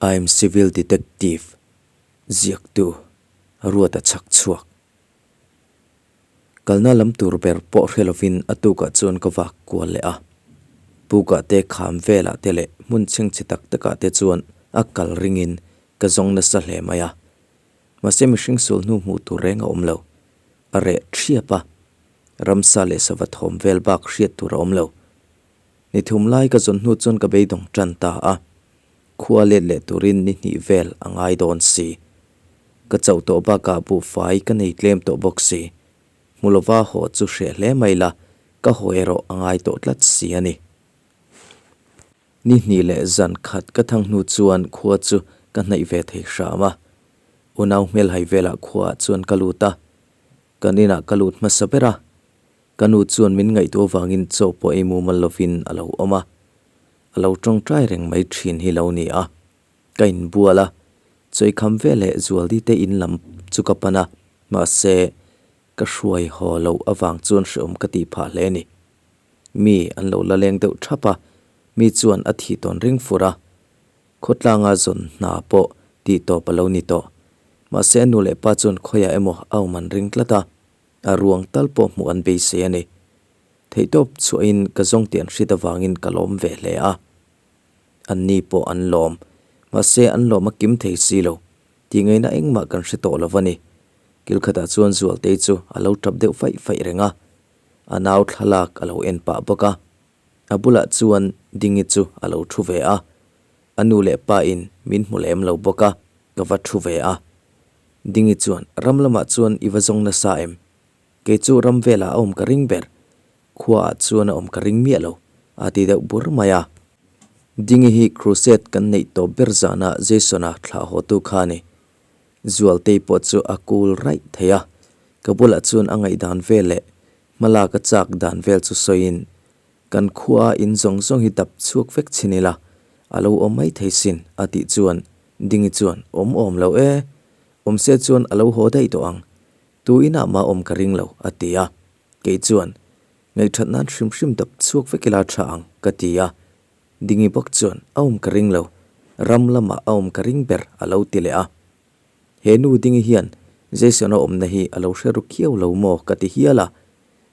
I'm civil detective ziaktu Ruata chhak chhuak. Kalna lam tur ber pawh hre lovin a tukah chuan ka vak kual leh a. Pukah te kham velah te leh hmun chhengchhe tak takah te chuan a kal ringin ka zawng nasa hle mai a. Mahse mihring sul hnu hmuh tur reng a awm lo. A reh thiap a. Ramsa leh sava thawm vel bak hriat tur a awm lo. Ni thum lai ka zawn hnu chuan ka beidawng tan ta a, khua let leh turin ni hnih vel a ngai dawn si. Ka chauh tawh bakah buhfai ka nei tlem tawh bawk si. Hmu lova haw chu hreh hle mai la, ka haw erawh a ngai tawh tlat si a ni. Ni hnih leh zan khat ka thang hnu chuan khua chu ka hnaih ve thei hram a. Unau hmelhai velah khuaah chuan ka lut a, kan inah ka lut hmasa ber a. Ka nu chuan min ngaihtuah avangin chaw pawh ei mumal lovin a lo awm a, a lo tawngtai reng mai thin hi lo ni a. Ka inbual a, chawikham veleh Zualdi te in lam chu ka pan a, mahse ka hruai haw loh avang chuan hreawm ka tih phah hle a ni. Mi an lo la leng deuh thap a, mi chuan a thih tawn ring fur a, khawtlanga zawn hna pawh tih tawp a lo ni tawh. Mahse a nu leh pa chuan khawiah emaw a awm an ring tlat a. A ruang tal pawh hmuh an beisei a ni. Theihtawp chhuahin ka zawng tih an hriat avangin ka lawm ve hle a. Anni pawh an lawm. Mahse an lawm a kim thei si lo. Tih ngaihna engmah kan hre tawh lo a ni. Kilkhatah chuan Zualtei chu a lo tap deuh faih faih reng a. A nau thlalak a lo en pah bawk a. A bulah chuan Dingi chu a lo thu ve a. A nu leh pa in min hmu lem lo bawk a, ka va thu ve a. Dingi chuan, Ram lamah chuan i va zawng nasa em? Kei chu ram velah a awm ka ring ber. Khuaah chuan a awm ka ring miah lo, a ti deuh bur mai a. Dingi hi crusade kan neih tawp ber zanah Jason-a thlah hawtu kha a ni. Zualtei pawh chu a cool raih thei a, ka bulah chuan a ngaihdan vel leh hmalak a chak dan vel chu sawiin, Kan khua in zawng zawng hi dap chhuak vek chhin ila, a lo awm mai thei sin, a tih chuan Dingi chuan, Awm awm lo e, awm se chuan a lo haw daih tawh ang, tu inah mah awm ka ring lo, a ti a. Kei chuan, Ngaihṭhat nan hrim hrim dap chhuak vek ila ṭha ang, ka ti a. Dingi bawk chuan, A awm ka ring lo, ram lamah a awm ka ring ber, a lo ti leh a. He nu Dingi hian Jason-a awmna hi a lo hre ru khiau lo maw ka ti hial a,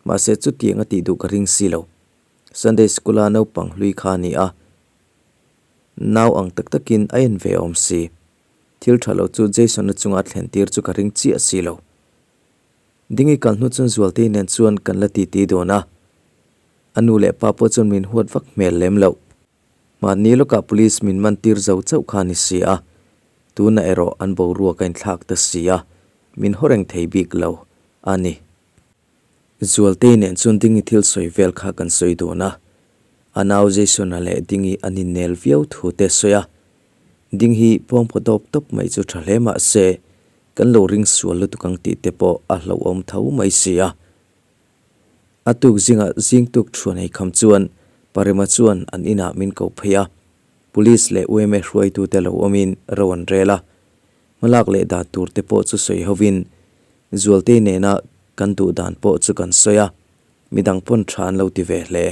mahse chutiang a tih duh ka ring si lo. Sunday School-a naupang hlui kha a ni a, nau ang tak takin a en ve awm si. Thil tha lo chu Jason-a chunga thlen tir chu ka ring chiah si lo. Dingi kal hnu chuan Zualtei nen chuan kan la titi dawn a, a nu leh pa pawh chuan min huat vak hmel lem loh. Mahni lawkah police min man tir zo chauh kha a ni si a, tunah erawh an boruak a inthlak ta si a, min haw reng thei bik lo a ni. Zualtei nen chuan Dingi thil sawi vel kha kan sawi dun a, a nau Jason-a leh Dingi an innel viau thu te sawi a, Ding hi pawngpaw tawp tawp mai chu tha hle mah se, kan lo ring sual lutuk ang tih te pawh a hlauhawm tho mai si a. A tuk zingah zingtuk thuan ei kham chuan Parema chuan an inah min ko phei a, Police leh UMA hruaitute lo awmin ro an rel a, hmalak leh dan tur te pawh chu sawi hovin Zualtei nena kan duh dan pawh chu kan sawi a, midang pawn tha an lo ti ve hle.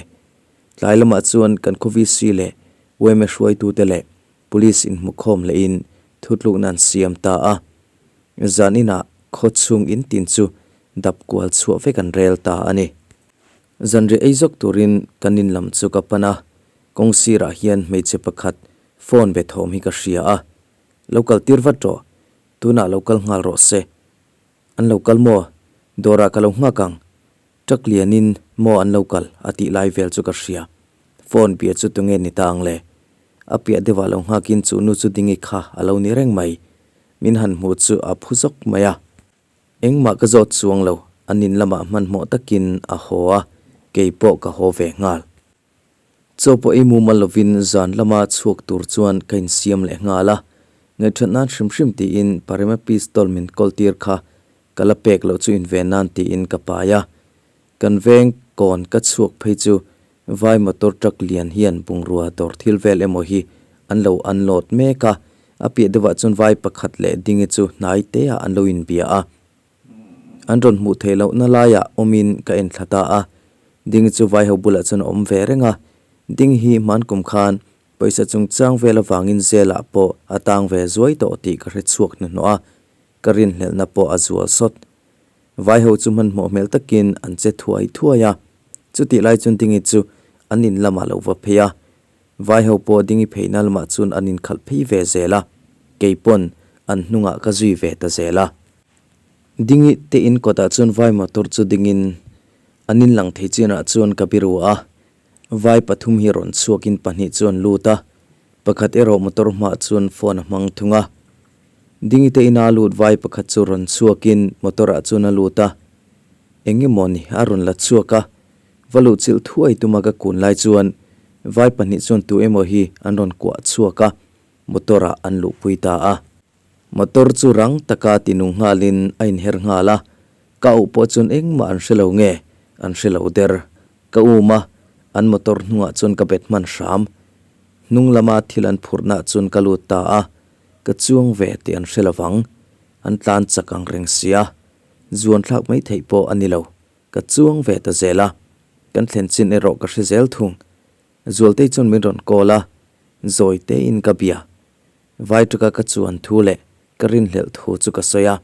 Tlai lamah chuan kan khaw VC leh UMA hruaitute leh Police inhmukhawm lehin thutlukna an siam ta a. Zan inah khaw chhung in tin chu dap kual chhuah vek an rel ta a ni. Zanriah ei zawk turin kan in lam chu ka pan a, kawng sirah hian hmeichhe pakhat phone be thawm hi ka hria a, Lo kal tir vat rawh, tunah lo kal nghal rawh se. An lo kal maw? Dawrah ka lo nghak ang. Truck lianin maw an lo kal a tih lai vel chu ka hria. Phone bia chu tunge ni ta ang le? A piah deuhah lo nghakin chu nu chu dingi kha a lo ni reng mai. Min han hmuh chu a phu zawk mai a. Engmah ka zawt chuang lo, an in lamah hmanhmawh takin a haw a, kei pawh ka haw ve nghal. Chaw pawh ei mumal lovin zan lama chhuak tur chuan ka insiam leh nghal a, ngaihṭhat nan hrim hrim tiin Parema pistol min kawl tir kha ka la pek loh chu inven nan tiin ka pai a. Kan veng kawn ka chhuak phei chu vai motor truck lian hian bungrua dawr thil vel emaw hi an lo unload mek a, a piah deuhah chuan vai pakhat leh dingi chu hnai te ah an lo inbia a. An rawn hmuh theih lohna laiah awmin ka en thla ta a, dingi chu vai ho bulah chuan a awm ve reng a, ding hi hmankum khan. Pawisa chungchang vel avangin Zela pawh a tang ve zuai tawh tih ka hre chhuak hnuhnawh a, ka rinhlelhna pawh a zual sawt. Vaiho chu hmanhmawh hmel takin an che thuai thuai a, chutih lai chuan Dingi chu an in lamah lo va phei a. Vaiho pawh Dingi pheina lamah chuan an inkhalh phei ve zel a, kei pawn an hnungah ka zui ve ta zel a. Dingi te in kawtah chuan vai motor chu dingin an in lang thei chinah chuan ka biru a, vai pathum hi rawn chhuakin pahnih chu an lut a, pakhat erawh motor hmaah chuan phone a hmang thung a. Dingi te ina lut vai pakhat chu rawn chhuakin motor ah chuan a lut a, eng emaw ni a rawn la chhuak a, va luh chilh thuai tuma ka kun lai chuan vai pahnih chuan tu emaw hi an rawn kuah chhuak a, motor ah an luhpui ta a. Motor chu rang taka tinung nghalin a inher nghal a, ka auh pawh chuan engmah an hre lo nge an hre lo der. Ka um a, an motor hnungah chuan ka bet hman hram. Hnung lama thil an phurhnaah chuan ka lut ta a, Ka chuang ve tih an hre lovang, an tlan chak ang reng sia, zuan thlak mai theih pawh a ni lo, ka chuang ve ta zel a, kan thlen chin erawh ka hre zel thung. Zualtei chuan min rawn call a, zawi tein ka bia. Vai taka ka chuan thu leh ka rinhlelh thu chu ka sawi a,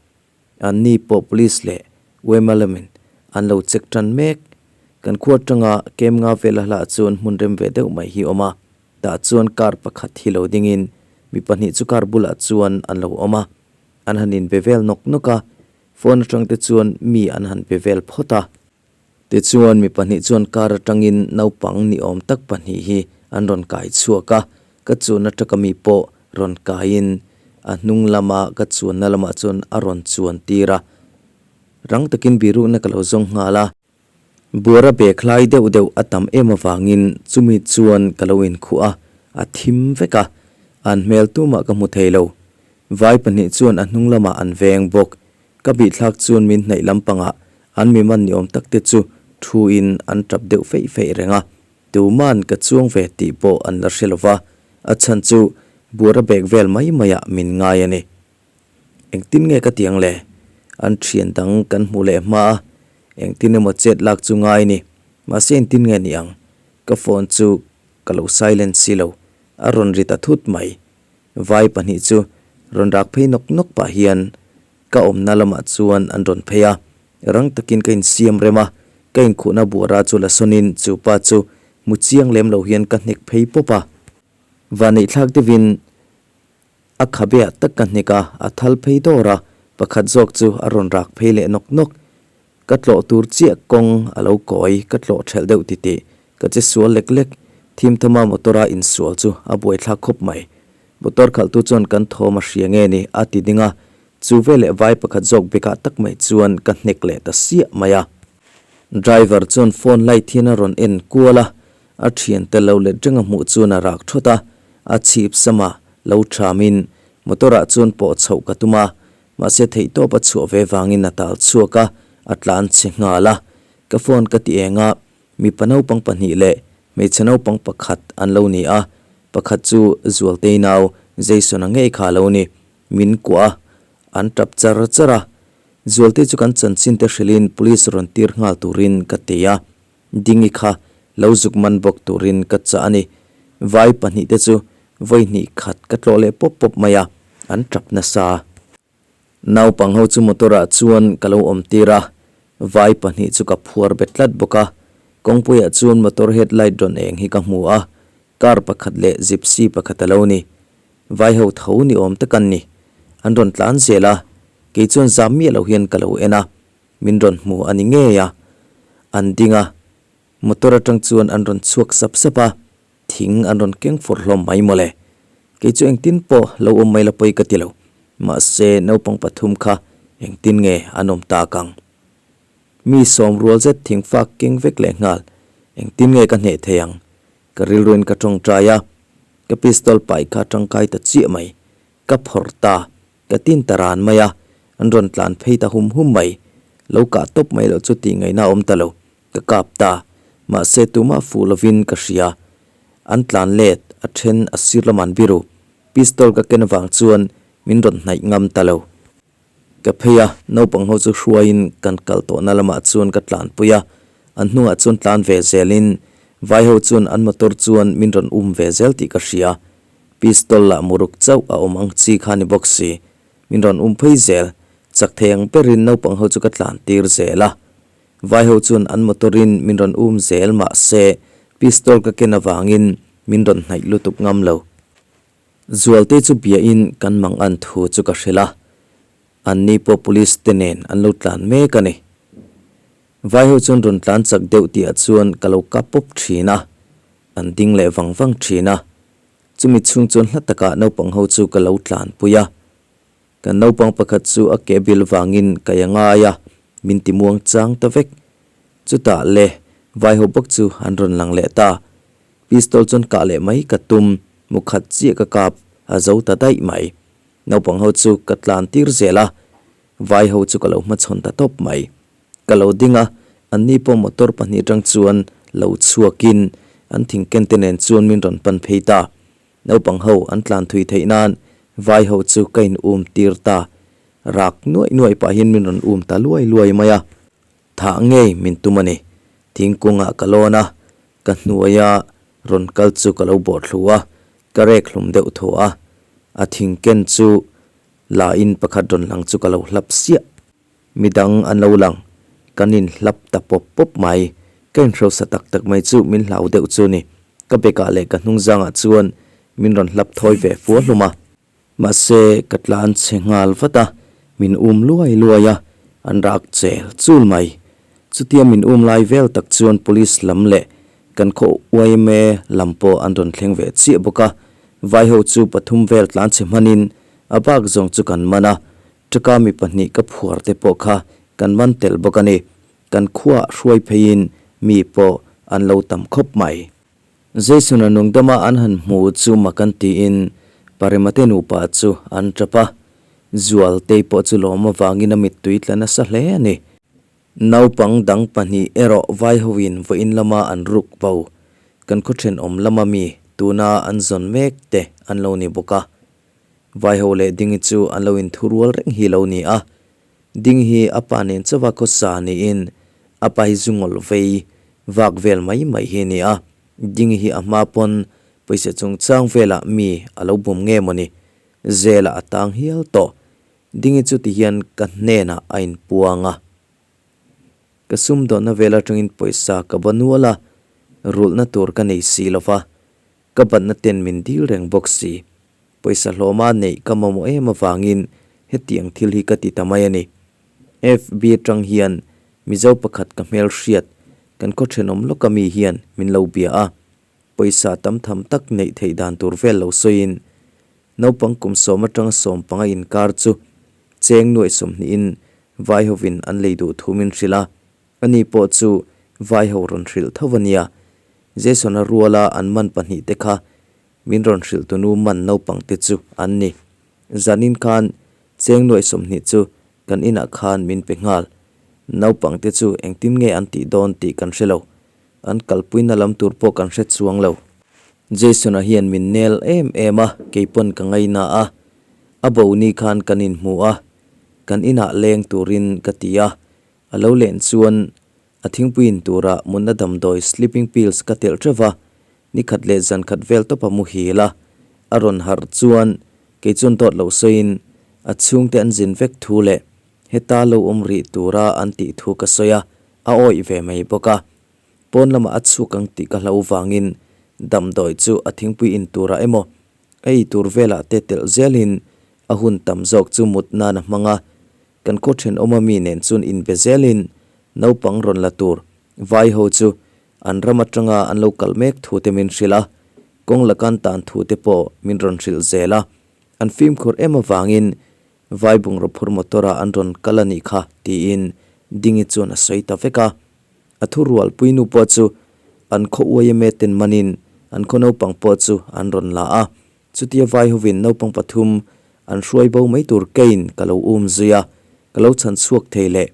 Anni pawh police leh yma lamin an lo check tan mek. Kan khua atanga kem nga vel a hlah chuan hmun rem ve deuh mai hi awm a, tah chuan car pakhat hi lo dingin mi pahnih chu car bulah chuan an lo awm a, an han inbe vel nawk nawk a, phone atang te chuan mi an han be vel phawt a. Tichuan mi pahnih chuan car atangin naupang ni awm tak pahnih hi an rawn kai chhuak a, ka chuan ataka mi pawh rawn kaiin a hnung lama ka chuanna lamah chuan a rawn chuan tir a, rang takin birukna ka lo zawng nghal a. Buara bag hlai deuh deuh a tam em avangin chumi chuan ka lo inkhuh a, a thim vek a, an hmel tumah ka hmu thei lo. Vai pahnih chuan a hnung lamah an veng bawk. Ka bihthlak chuan min hnaih lampangah an mi man ni awm tak te chu thu in an tap deuh feih feih reng a, tuman ka chuang ve tih pawh an la hre lo va, a chhan chu buara bag vel mai maiah min ngai a ni. Engtin nge ka ti ang le? An thian dang kan hmuh leh hma a, engtin emaw chet lak chu ngai ni, mahse engtin nge ni ang? Ka phone chu ka lo silent si lo, a rawn ri ta thut mai. Vai pahnih chu rawn rak phei nawk nawk pah hian Ka awmna lamah chuan an rawn phei a, rang takin ka insiam rem a, ka inkhuhna buara chu la sawnin chu pa chu hmu chiang lem lo hian ka hnek phei pawp a. Vaneihthlak deuhin a khabeah tak ka hnek a, a thal phei dawr a, pakhat zawk chu a rawn rak phei leh nawk nawk. Ka tlawh tur chiah kawng a lo kawi, ka tlawh thelh deuh titih, ka che sual lek lek, thim thama motor a insual chu a buaithlak khawp mai. Motor khalhtu chuan kan thawm a hria nge ni a ti ding a, chu veleh vai pakhat zawk bekah tak mai chuan ka hnek leh ta siah mai a. Driver chuan phone light hian a rawn en kual a, a thiante lo let reng a hmuh chuan a rak thawt a, a chhip sama lo thamin motor ah chuan pawh chhoh ka tum a, mahse theihtawp a chhuah ve vangin a tal chhuak a, a tlan chhe nghal a. Ka phone ka ti eng a, mipa naupang pahnih leh hmeichhe naupang pakhat an lo ni a, pakhat chu Zualtei nau Jason-a ngei kha a lo ni. Min kuah a, an tap char char a. Zualtei chu kan chanchin te hrilhin police rawn tir nghal turin ka ti a, Dingi kha lo zuk man bawk turin ka chah a ni. Vai pahnih te chu vawi hnih khat ka tlawh leh pawp pawp mai a, an tap nasa. Naupang ho chu motor ah chuan ka lo awm tir a, vai pahnih chu ka phuar bet tlat bawk a. Kawngpuiah chuan motor headlight rawn eng hi ka hmu a, car pakhat leh gypsy pakhat a lo ni. Vai ho tho ni awm tak an ni. An rawn tlan zel a, kei chuan zam miah lo hian ka lo en a. Min rawn hmu a ni ngei a, an ding a, motor atang chuan an rawn chhuak sap sap a, thing an rawn keng fur hlawm mai mawle. Kei chu engtin pawh lo awm mai la pawi ka ti lo, mahse naupang pathum kha engtin nge an awm tak ang? Mi sawm rual zet thing fak keng vek leh nghal, engtin nge ka hneh thei ang? Ka rilruin ka tawngtai a, ka pistol pai kha tangkai ta chiah mai, ka phawrh ta. Ka tin ta ran mai a, an rawn tlan phei ta hum hum mai. Lo kah tawp mai loh chu tih ngaihna a awm ta lo, ka kap ta. Mahse tumah fuh lovin ka hria. An tlan let, a then a sir lamah an biru. Pistol ka ken avang chuan min rawn hnaih ngam ta lo. Ka phei a, naupang ho chu hruaiin kan kal tawhna lamah chuan ka tlanpui a, an hnungah chuan tlan ve zelin Vai ho chuan an motor chuan min rawn um ve zel tih ka hria. Pistol lah muruk chauh a awm ang chi kha ni bawk si. Min rawn um phei zel. Chak thei ang berin naupang ho chu ka tlan tir zel a. Vai ho chuan an motor in min rawn um zel mah se pistol ka ken avangin min rawn hnaih lutuk ngam lo. Zualte chu bia in kan mang an thu chu ka hrilh a. An ni pawh police te nen an lo tlan mek a ni. Vai ho chuan rawn tlan chak deuh tih ah chuan ka lo kap pawp thin a, an ding leh vang vang thin a. Chumi chhung chuan hla takah naupang ho chu ka lo tlanpui a. Kan naupang pakhat chu a ke bil vangin ka ya ngai a, min ti muang chang ta vek. Chutah le, vai ho bawk chu an rawn lang leh ta. Pistol chuan kah leh mai ka tum, mu khat chiah ka kap a zo ta daih mai. Naupang ho chu ka tlan tir zel a, vai ho chu ka lo hmachhawn ta tawp mai. Ka lo ding a, anni pawh motor pahnih atang chuan lo chhuakin an thingken te nen chuan min rawn pan phei ta. Naupang ho an tlan thui theih nan vai ho chu ka in um tir ta. Rak nuaih nuaih pah hian min rawn um ta luai luai mai a. Thah ngei min tum a ni. Thingkungah ka lawn a, ka hnuaia rawn kal chu ka lo bawh thlu a, ka rek hlum deuh thaw a. A thingken chu la in pakhat rawn lang chu ka lo hlap siah. Midang an lo lang, kan inhlap ta pawp pawp mai. Ka inhrosa tak tak mai chu min hlau deuh chu ni. Ka bekah leh ka hnungzangah chuan min rawn hlap thawi ve fua hlum a. Mahse, ka tlan chhe nghal vat a, min um luai luai a, an rak chel chul mai. Chutia min um lai vel tak chuan police lam leh kan khaw yma lam pawh an rawn thleng ve chiah bawk a. Vaiho chu pathum vel tlan chhe hmanin a bak zawng chu kan man a, Ṭaka mi pahnih ka phuar te pawh kha kan man tel bawk a ni. Kan khuaah hruai pheiin mi pawh an lo tam khawp mai. Jason-a nungdama an han hmu chu mak an tiin Paremate nupa chu an ṭap a. Zualtei pawh chu lawm avangin a mittui tla nasa hle a ni. Naupang dang pahnih erawh vai hoin vawiin lama an ruk bo. Kan khaw ṭhenawm lama mi tuna an zawn mek te an lo ni bawk a. Vaiho leh Dingi chu an lo inthu rual reng hi lo ni a. Dingi hi a pa nen chauha khawsa niin a pa hi zu ngawlh vei vak vel mai mai hi a ni a. Dingi hi a hma pawn pawisa chungchang velah mi a lo bum nge mawni zelah a tang hial tawh. Dingi chu tihian ka hnenah a inpuang a. Ka sumdawnna vel atangin pawisa ka ba nual a, rulhna tur ka nei si lova. Ka batna ten min dil reng bawk si. Pawisa hlawma neih ka mamawh em avangin hetiang thil hi ka ti ta mai a ni. FB atang hian Mizo pakhat ka hmel hriat, kan khaw thenawm lawka mi hian min lo bia a. Pawisa tam tham tak neih theih dan tur vel lo sawiin naupang kum sawm atanga 15 inkar chu cheng nuaih sawmhnihin vai hovin an lei duh thu min hrilh a. Ani pawh chu vaiho rawn hrilh tho a nia. Jason-a ruala an man pahnih te kha min rawn hrilh tunu man naupang te chu an ni. Zanin khan cheng nuaih 20 chu kan inah khan min pe nghal. Naupang te chu engtin nge an tih dawn tih kan hre lo. An kalpuina lam tur pawh kan hre chuang lo. Jason-a hian min nel em em a, keipawn ka ngaina a. A bo ni khan kan inhmu a, kan inah leng turin ka ti a. A lo len chuan a thingpui in turah mutna damdawi sleeping pills ka telh teuh va, ni khat leh zan khat vel tawp a muhil a, a rawn harh chuan kei chuan dawt lo sawiin a chhungte an zin vek thu leh heta lo awm rih tura an tih thu ka sawi a, a awih ve mai bawk a. Pawn lamah a chhuk ang tih ka hlau vangin damdawi chu a thingpui in turah emaw a ei tur velah te telh zelin a hun tam zawk chu mut nan a hmang a, Kan khaw thenawma mi nen chuan inbe zelin naupang rawn la tur vai ho chu an ram atanga an lo kal mek thu te min hrilh a, kawng lakan tan thu te pawh min rawn hrilh zel a, an fimkhur em avangin vai bungraw phur motor ah an rawn kal a nih kha tiin Dingi chuan a sawi ta vek a. A thu rualpui nu pawh chu an khaw uaia ten manin an khaw naupang pawh chu an rawn la a, Chutia vai hovin naupang pathum an hruai bo mai tur kein ka lo um zui a, ka lo chhan chhuak thei leh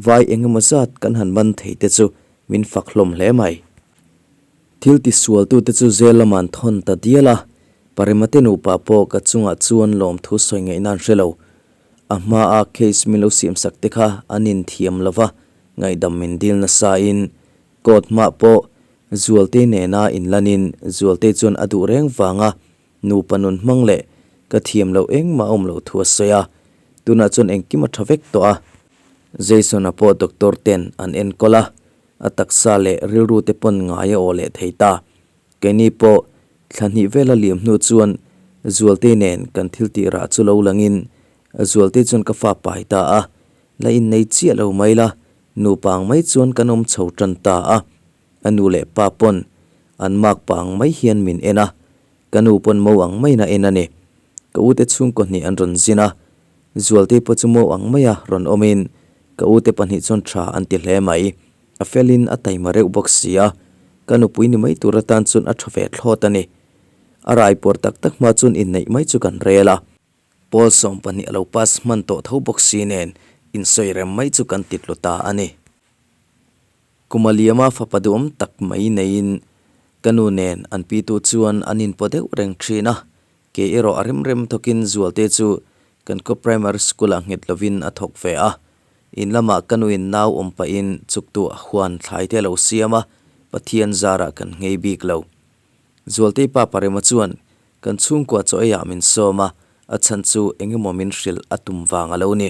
vai eng emaw zat kan han man thei te chu min fak hlawm hle mai. Thil tisualtute chu zel lama an thawn ta dial a, Paremate nupa pawh ka chungah chuan lawmthu sawi ngaihna an hre lo. A hmaa case min lo siamsak te kha an inthiam lo va, ngaihdam min dil nasain court hmah pawh. Zualtei nena inlanin Zualtei chuan a duh reng vanga nupa nun hmang leh ka thiam loh engmah a awm loh thu a sawi a, tunah chuan engkim a tha vek tawh a. Jason-a pawh doctor ten an enkawl a, a taksa leh rilru te pawn ngai a aw leh thei ta. Keini pawh thla hnih vela liam hnu chuan Zualtei nen kan thil tih rah chu lo langin Zualtei chuan ka fa pai ta a, la innei chiah lo mai la, nupa ang mai chuan kan awm chho tan ta a. A nu leh pa pawn an mak pa ang mai hian min en a, ka nu pawn mo ang maiin a en a ni. Ka ute chhungkaw hnih an rawn zin a, Zualtei pawh chu mo ang maia rawn awmin ka ute pahnih chuan tha an ti hle mai. A felin a taima reuh bawk si a, ka nupui ni mai tur atan chuan a tha ve thlawt a ni. A rai puar tak tak hma chuan inneih mai chu kan rel a. Pawl 12 a lo pass hman tawh tho bawk si nen insawi rem mai chu kan ti tlu ta a ni. Kum a liama fapa duhawm tak mai neiin ka nu nen an pitu chuan an inpaw deuh reng thin a, kei erawh a rem rem thawkin Zualte chu kan khaw primary school ah nghet lovin a thawk ve a. In lamah ka nuin nau awm pahin chuktuah huan thlai te a lo siam a, Pathian zarah kan nghei bik lo. Zualtei pa Parema chuan kan chhungkua chaw eiah min sawm a, a chhan chu eng emaw min hrilh a tum vang a lo ni.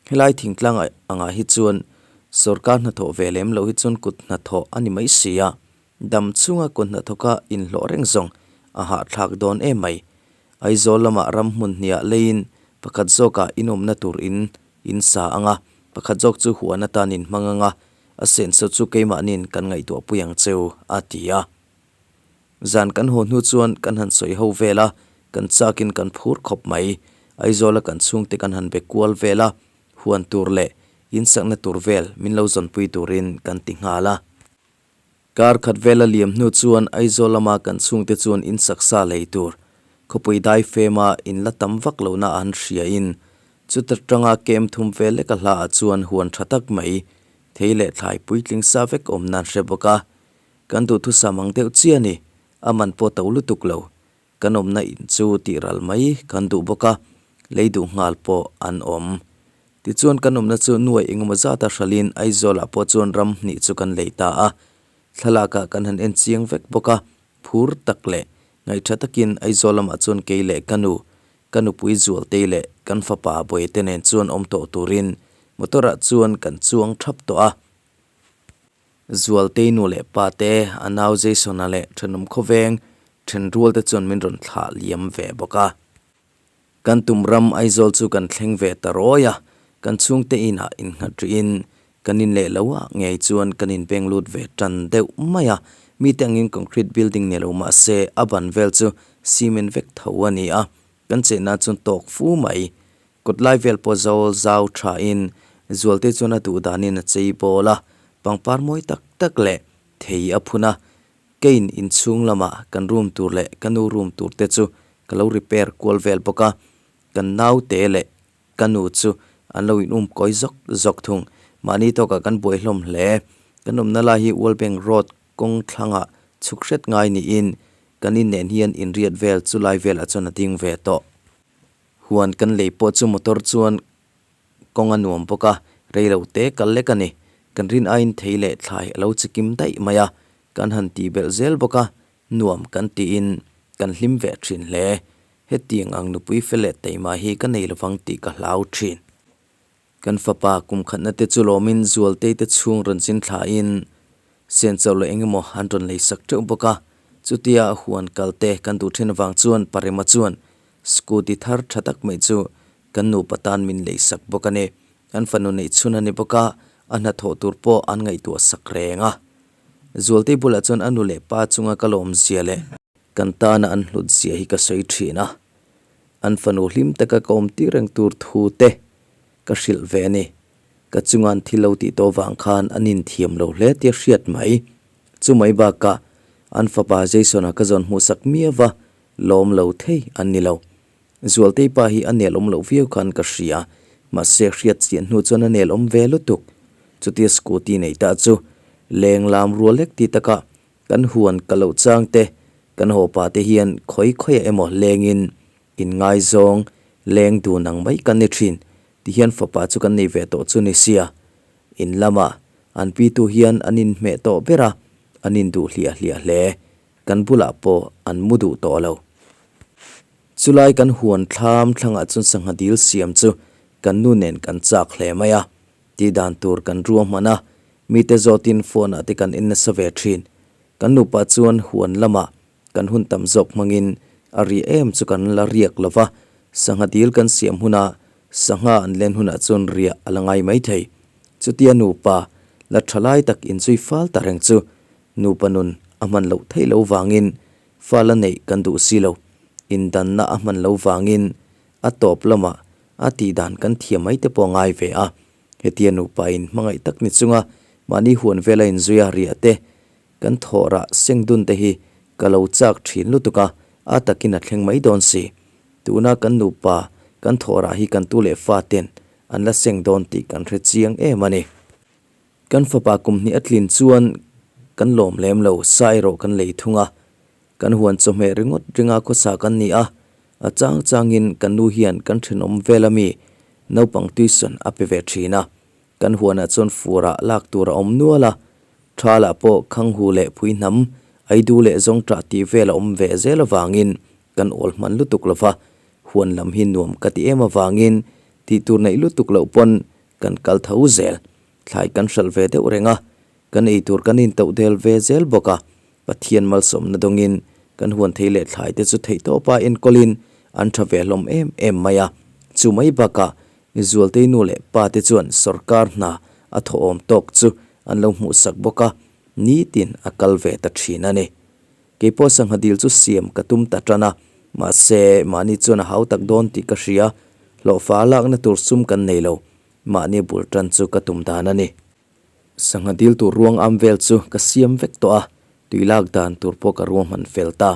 Helai thingtlang angah hi chuan sorkar hnathawh ve lem loh hi chuan kut hnathawh a ni mai si a, dam chhunga kut hnathawka inhlawh reng zawng a hahthlak dawn em mai. Aizawl lamah ram hmun hniah leiin pakhat zawkah inawmna tur in in sa ang a, pakhat zawk chu huan atan in hmang ang a, a senso chu keimahniin kan ngaihtuahpui ang cheu, a ti a. Zan kan haw hnu chuan kan han sawi ho vel a, kan chakin kan phur khawp mai. Aizawla kan chhungte kan han be kual vel a, huan tur leh insakna tur vel min lo zawnpui turin kan ti nghal a. Kar khat vela liam hnu chuan Aizawl lama kan chhungte chuan insak sa lei tur khawpui dai fema in la tam vak lohna an hriain chuta tanga kem thum vel leka hlaah chuan huan tha tak mai thei leh thlai puitling sa vek awmna an hre bawk a. Kan duhthusam ang deuh chiah a ni, a man pawh to lutuk lo. Kan awmna in chu tih ral mai kan duh bawk a, lei duh nghal pawh an awm. Tichuan kan awmna chu nuai engemaw zata hralin Aizawlah pawh chuan ram hnih chu kan lei ta a. Thlalakah kan han en chiang vek bawk a, phur tak leh ngaihtha takin Aizawl lamah chuan kei leh ka nu, ka nupui Zualtei leh kan fapa Bawihte nen chuan awm tawh turin motor-ah chuan kan chuang thap tawh a. Zualtei nu leh pa te, a nau Jason-a leh thenawm khawveng thenrual te chuan min rawn thlah liam ve bawk a. Kan tum ram Aizawl chu kan thleng ve ta rawi a, kan chhungte inah innghat rihin kan in leh lo ah ngei chuan kan inbeng lut ve tan deuh mai a, mite angin concrete building ni lo mah se a ban vel chu cement vek tho a ni a, kan chenna chuan tawk fu mai. Kawt lai vel pawh zawl zau thain Zualte chuan a duh danin a chei bawl a, pangpar mawi tak tak leh thei a phun a. Keiin inchhung lamah kan room tur leh ka nu room tur te chu ka lo repair kual vel bawk a, kan naute leh ka nu chu an lo in um kawi zawk zawk thung. Mahni tawkah kan buai hlawm hle. Kan awmna lai hi World Bank Road kawng thlangah chhuk hret ngai niin kan in nen hian inriat vel chu lai velah chuan a ding ve tawh. Huan kan lei pawh chu motor chuan kawng a nuam bawk a, rei lo te kal lek a ni. Kan rin aiin thei leh thlai a lo chikim daih mai a, kan han tih belh zel bawk a, nuam kan tiin kan hlim ve thin hle. Hetiang ang nupui fel leh taima hi ka nei lovang tih ka hlau thin. Kan fapa kum khatna te chu lawmin Zualtei te chhung rawn zin thlain senchauh leh eng emaw an rawn lei sak teuh bawk a. Chutia huan kal te kan duh then avang chuan Parema chuan scooty thar tha tak mai chu kan nupa tan min lei sak bawk a ni. An fanu neih chhun a ni bawk a, a hnathawh tur pawh an ngaihtuah sak reng a. Zualtei bulah chuan a nu leh pa chunga ka lawm zia leh kan tana an hlut zia hi ka sawi thin a. An fanu hlim taka ka awm tir reng tur thu te ka hrilh ve a ni. Ka chunga an thil lo tih tawh vang khan an inthiam lo hle tia hriat mai. Chumai bakah an fapa Jason-a ka zawn hmuhsak miau va, lawm lo thei an ni lo. Zualtei pa hi a nel awm loh viau khan ka hria, mahse hriat chian hnu chuan a nel awm ve lutuk. Chutia scooty nei ta chu leng lam rual lek ti takah kan huan ka loh chang te, kan haw pa te hian khawi khawiah emaw lengin Inngaizawng leng dun ang mai kan ni thin, ti hian fapa chu kan nei ve tawh chu ni sia. In lamah an pitu hian an inhmeh tawh ber a, An induh hliah hliah hle. Kan bulah pawh an mu duh tawh lo. Chulai kan huan thlam thlangah chuan sangha dil siam chu kan nu nen kan chak hle mai a. Tih dan tur kan ruahman a, mite zawtin phone ah te kan en nasa ve thin. Kan nupa chuan huan lamah kan hun tam zawk hmangin a ri em chu kan la riak lo va, sangha dil kan siam huna sangha an len hunah chuan riah a la ngai mai thei. Chutia nupa la tha lai tak inzui fal ta reng chu nupa nun a hman loh theih lo vangin fa la neih kan duh si lo. Indanna a hman lo vangin a tawp lamah a tih dan kan thiam mai te pawh a ngai ve a. Hetia nupa in hmangaih tak ni chunga mahni huan vela inzuia riah te Kan thawhrah seng dun te hi ka lo chak thin lutuk a, a takin a thleng mai dawn si. Tuna kan nupa kan thawhrah hi kan tu leh fa ten an la seng dawn tih kan hre chiang em a ni. Kan fapa kum hnih a tlin chuan kan lawm lem lo, sa erawh kan lei thung a. Kan huan chawhmeh ringawt ringa khawsa kan ni a, a chang changin kan nu hian kan thenawm vel ami naupang tuition a pe ve thin a. Kan huanah chuan furah lak tur a awm nual a, thalah pawh khanghu leh phuihnam, aidu leh zawngṭah tih vel a awm ve zel avangin kan awl hman lutuk lo va, huan lam hi nuam ka ti em avangin tih tur neih lutuk loh pawn kan kal tho zel. Thlai kan hralh ve deuh reng a, kan ei tur kan intoh del ve zel bawk a, Pathian malsawmna dawngin kan huan thei leh thlai te chu theihtawpa enkawlin an tha ve hlawm em em mai a. Chu mai bakah Zualtei nu leh pa te chuan sorkar hna a thawhawm tawk chu an lo hmuhsak bawk a, nitin a kal ve ta thin a ni. Keipawh sangha dil chu siam ka tum ta tan a, mahse mahni chuan a hau tak dawn tih ka hria, hlawhfa lakna tur sum kan nei lo, mahni bul tan chu ka tum dan a ni. Sangha dil tur ruang am vel chu ka siam vek tawh a, tui lak dan tur pawh ka ruahman fel ta.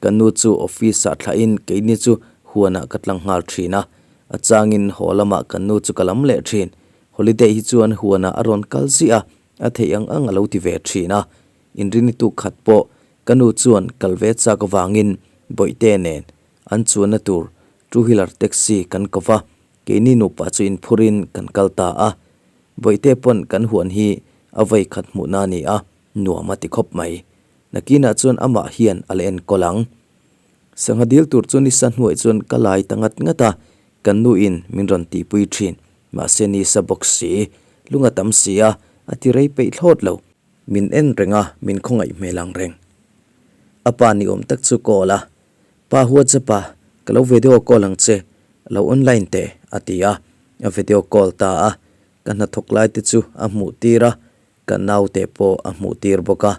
Ka nu chu office ah thlahin keini chu huanah ka tlang nghal thin a, a changin haw lamah kan nu chu ka lam leh thin. Holiday hi chuan huanah a rawn kal ziah a, a theih ang ang a lo ti ve thin a. Inrini tuk khat pawh ka nu chuan kal ve chak avangin Bawihte nen an chuanna tur two wheeler taxi kan ko va, keini nupa chu inphurin kan kal ta a. Bawihte pawn kan huan hi a vei khat hmuhna a ni a, nuam a ti khawp mai. Nakinah chuan amah hian a la enkawl ang. Sangha dil tur chu nisa hnuaih chuan ka lai ta ngat ngat a, kan nuin min rawn tihpui thin. Mahse nisa bawk si, lung a tam si a, a ti rei peih thlawt lo. Min en reng a, min khawngaih hmel ang reng. A pa ni awm tak chu call a, Pa WhatsApp a, ka lo video call ang che, lo online teh, a ti a. A video call ta a, ka hnathawk lai te chu a hmuh tir a, ka naute pawh a hmuh tir bawk a.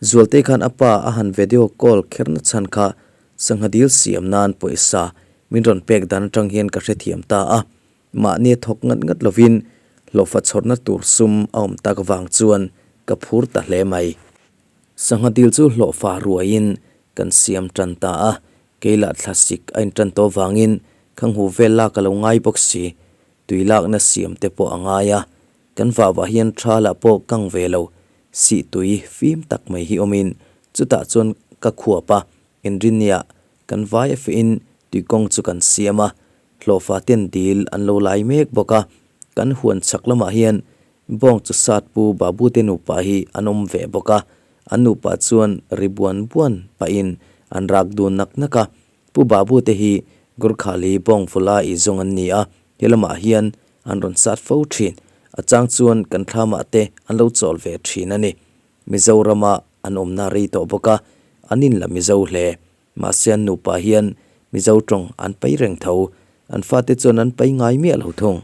Zualtei khan a pa a han video call kher na chhan kha sangha dil siam nan pawisa min rawn pek dan atang hian ka hrethiam ta a, mahni a thawk ngat ngat lovin hlawhfa chhawrna tur sum a awm tak vang chuan ka phur ta hle mai. Sangha dil chu hlawhfa ruaiin kan siam tan ta a, Kei lah thlasik a intan tawh vangin khanghu vel lak a lo ngai bawk si, tui lakna siam te pawh a ngai a, kan vah vah hian tha lah pawh kang ve lo, sih tui fim tak mai hi awmin chutah chuan ka khuap a, inrinniah kan vai a fihin tuikawng chu kan siam a, hlawhfa ten dil an lo lai mek bawk a, kan huan chhak lamah hian Bawng chu sat pu Babute nupa hi an awm ve bawk a, an nupa chuan ri buan buan pahin an rak dun nak nak a. Pu Babute hi Gurkhali bawng vula i zawng an ni a, he lamah hian an rawn sat fo thin. A chang chuan kan thlamah te an lo chawl ve thin a ni. Mizorama an awmna rei tawh bawk a, an inla Mizo hle. Mahse an nupa hian Mizo tawng an pai reng tho, an fate chuan an pai ngai miah lo thung.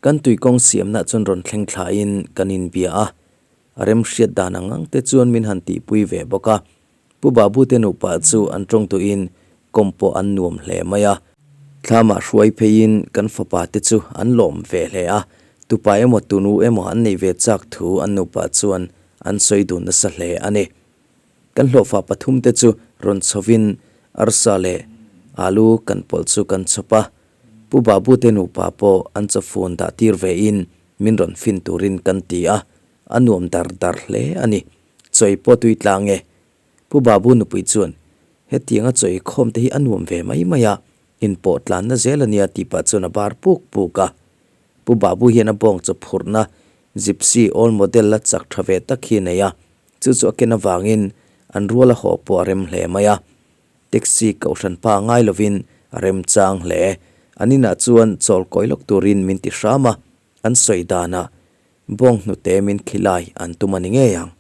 Kan tuikawng siamna chuan rawn thleng thlain kan inbia a, a remhriat dan ang ang te chuan min han tihpui ve bawk a. Pu Babu te nupa chu an tawng tuin kawm pawh an nuam hle mai a. Thlamah hruai pheiin kan fapa te chu an lawm ve hle a, tupa emaw tunu emaw an neih ve chak thu an nupa chuan an sawi dun nasa hle a ni. Kan hlawhfa pathum te chu rawn chhovin arsa leh alu kan pawlh chu kan chhawp a, Pu Babu te nupa pawh an chawfun dah tir ve in min rawn fin turin kan ti a, a nuam dar dar hle a ni. Chawi pawh tui tlang e. Pu Babu nupui chuan, Hetianga chawi khawm te hi a nuam ve mai mai a, inpawh tlanna zel a nia tih pah chuan a bar puk puk a. Pu Babu hian a bawng chaw phurhna Gypsy old model la chak tha ve tak hi a nei a. Chu chu a ken avangin an rual a haw pawh a rem hle mai a. Taxi kohhran pa ngai lovin a remchang hle. An inah chuan chawl kawi lawk turin min ti hram a, an sawi danah bawng hnute min khilai an tum a ni ngei ang.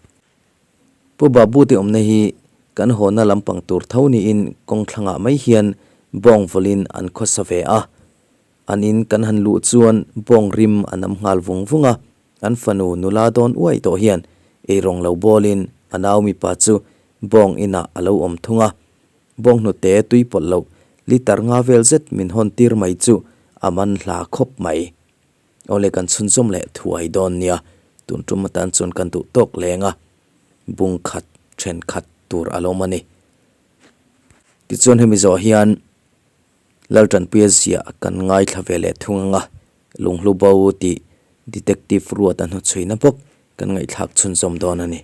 Pu Babu te awmna hi kan hawna lampang tur tho niin kawng thlangah mai hian bawng vawlin an khawsa ve a. An in kan han luh chuan bawng rim a nam nghal vung vung a, an fanu nula dawn uai tawh hian eirawng lo bawlin a nau mipa chu bawng inah a lo awm thung a. Bawng hnute tui pawlh loh litre nga vel zet min hawn tir mai chu a man hla khawp mai. Awle kan chhunzawm leh thuai dawn nia, tun tum atan chuan kan duh tawk leng a, bung khat then khat tur a lawm a ni. Tichuan hemi zawh hian Laltanpuia ziah kan ngaithla ve leh thung ang a, Lunghlu bo tih Detective Ruata hnuchhuina bawk kan ngaihthlak chhunzawm dawn a ni.